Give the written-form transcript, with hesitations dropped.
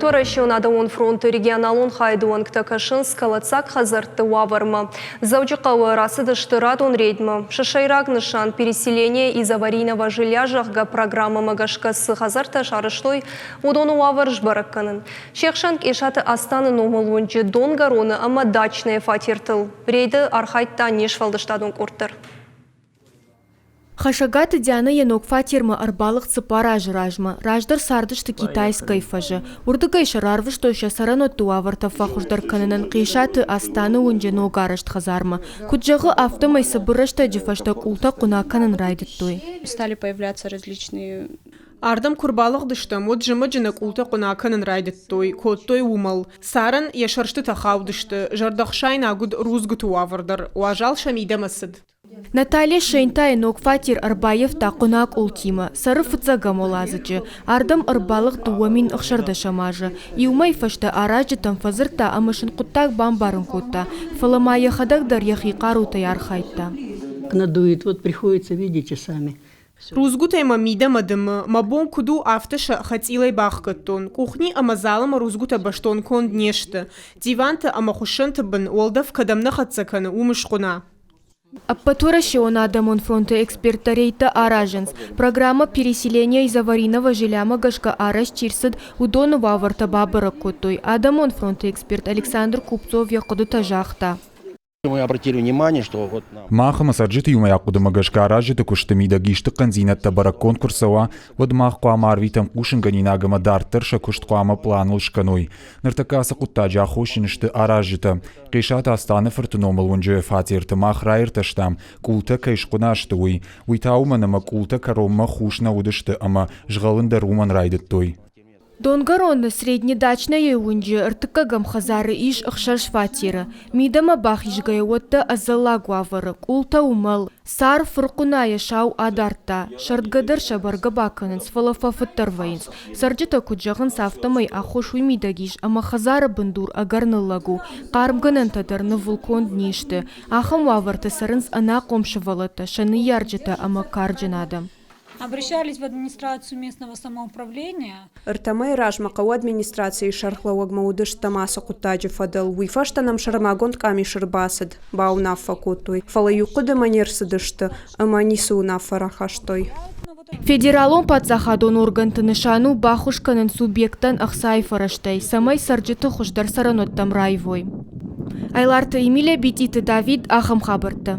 Уӕрӕсеон адӕмон фронты регионалон хайады уӕнгтӕ кӕсынц кӕлӕддзаг хӕдзӕртты уавӕрмӕ. Дзӕуджыхъӕуы рацыдысты радон рейдмӕ. Сӕ сӕйраг нысан «Переселение из аварийного жилья», зӕгъгӕ, программӕмӕ гӕсгӕ цы хӕдзӕрттӕ сарӕзтой, уыдоны уавӕр сбӕрӕг кӕнын. Се хсӕн Къесаты Астаны номыл уынджы Донгӕроны ӕмӕ Дачная фатертыл. Рейды архайдта не сфӕлдыстадон къорд дӕр. Хӕсӕгаты Дианӕ йӕ ног фатермӕ ӕрбалыгъд цыппар азы размӕ. Раздӕр цардысты Китайскӕйы фӕзы. Уырдыгӕй сӕ рарвыстой сӕ цӕрӕнуӕтты уавӕртӕ фӕхуыздӕр кӕнынӕн Хъесаты Астаны уынджы ногарӕзт хӕдзармӕ. Куыд зӕгъы, афтӕмӕй цыбыр рӕстӕджы фӕстӕ къултӕ хъуына кӕнын райдыдтой. Стали появляться различные Ардӕм куы рбалыгъдыстӕм, уӕд зымӕджы нӕ къултӕ хъуына кӕнын райдыдтой, кодтой уымӕл. Царӕн йӕ сӕрстытӕ хаудысты, зӕрдӕхсаинаг уыд рудзгуыты уавӕр дӕр, уазал сӕ мидӕмӕ цыд. Наталья Шейнтайы ног фатер ӕрбаййӕфта хъуына къултимӕ, цӕры фыццӕгӕм уӕладзыджы. Ардӕм ӕрбалыгъд 2016 азы. Иу мӕй фӕстӕ аразджытӕм фӕдзырдта ӕмӕ сын хъуыддаг бамбарын кодта, фӕлӕ ма йӕхӕдӕг дӕр йӕхи хъарутӕй архайдта. Надует, вот приходится, видите сами. Рудзгуытӕй мӕ мидӕмӕ дымы, мӕ бон куыд у, афтӕ сӕ хӕцъилӕй бахгӕдтон. Къухни ӕмӕ залымы рудзгуытӕ бӕстон конд не сты. Диванты ӕмӕ хуыссӕнты бын уӕлдӕф кӕдӕм нӕ хӕццӕ кӕны, уым схъуына. Ӕппӕтуӕрӕсеон адӕмон фронты эксперттӕ рейдтӕ аразынц. Программӕ «Переселение из аварийного жилья»-мӕ гӕсгӕ арӕзт чи рцыд, уыдоны уавӕртӕ бабӕрӕг кодтой. Адӕмон фронты эксперт Александр Купцов йӕ хъуыдытӕ загъта. Мах ӕмӕ цӕрджыты иумӕйаг хъуыдымӕ гӕсгӕ аразджыты куысты мидӕг исты хъӕндзинӕдтӕ бӕрӕггонд куы рцӕуа, уӕд мах хъуамӕ арвитӕм хъусынгӕнинаг ӕмӕ дарддӕр сӕ куыст хъуамӕ пъланыл скӕной. Ныртӕккӕ ацы хъуыддаджы аххосджын сты аразджытӕ. Хъесаты Астаны фырты номыл уынджы фатерты мах раиртӕстам, къултӕ кӕй схъуына сты, уый. Уый та уымӕн ӕмӕ къултӕ кӕронмӕ хус нӕ уыдысты ӕмӕ згъӕлын дӕр уымӕн райдыдтой. Донгӕроны Среднедачнӕйы уынджы ӕртыккӕгӕм хӕдзары ис ӕхсӕз фатеры. Мидӕмӕ бахизгӕйӕ уӕттӕ ӕдзӕллаг уавӕры, къултӕ уымӕл, цар фырхъуынайӕ сау адардта. Сӕрдгӕ дӕр сӕ бӕргӕ бакӕнынц, фӕлӕ фӕфыддӕр вӕййынц. Цӕрджытӕ куыд зӕгъынц, афтӕмӕй аххос уый мидӕг ис, ӕмӕ хӕдзары бындур ӕгӕр ныллӕг у, хъармгӕнӕнтӕ дӕр нывыл конд не сты. Ахӕм уавӕрты цӕрынц ӕнахъом сывӕллӕттӕ, сӕ ныййарджытӕ ӕмӕ карджын адӕм. Обращались в администрацию местного самоуправления. Ӕртӕ мӕйы размӕ хъӕуы администрацийы сӕргълӕууӕгмӕ уыдыстӕм ацы хъуыддаджы фӕдыл. Уый фӕстӕ нӕм сӕрмагонд къамис ӕрбацыд, бауынаффӕ кодтой, фӕлӕ иу хъуыдымӕ не рцыдысты ӕмӕ ницы уынаффӕ рахастой. Федералон паддзахадон органты нысан у баххуыс кӕнын субъекттӕн ӕхцайы фӕрӕзтӕй, цӕмӕй цӕрджыты хуыздӕр цӕрӕнуӕттӕм раивой. Айларты Эмилия, Битъиты Давид, ахӕм хабӕрттӕ.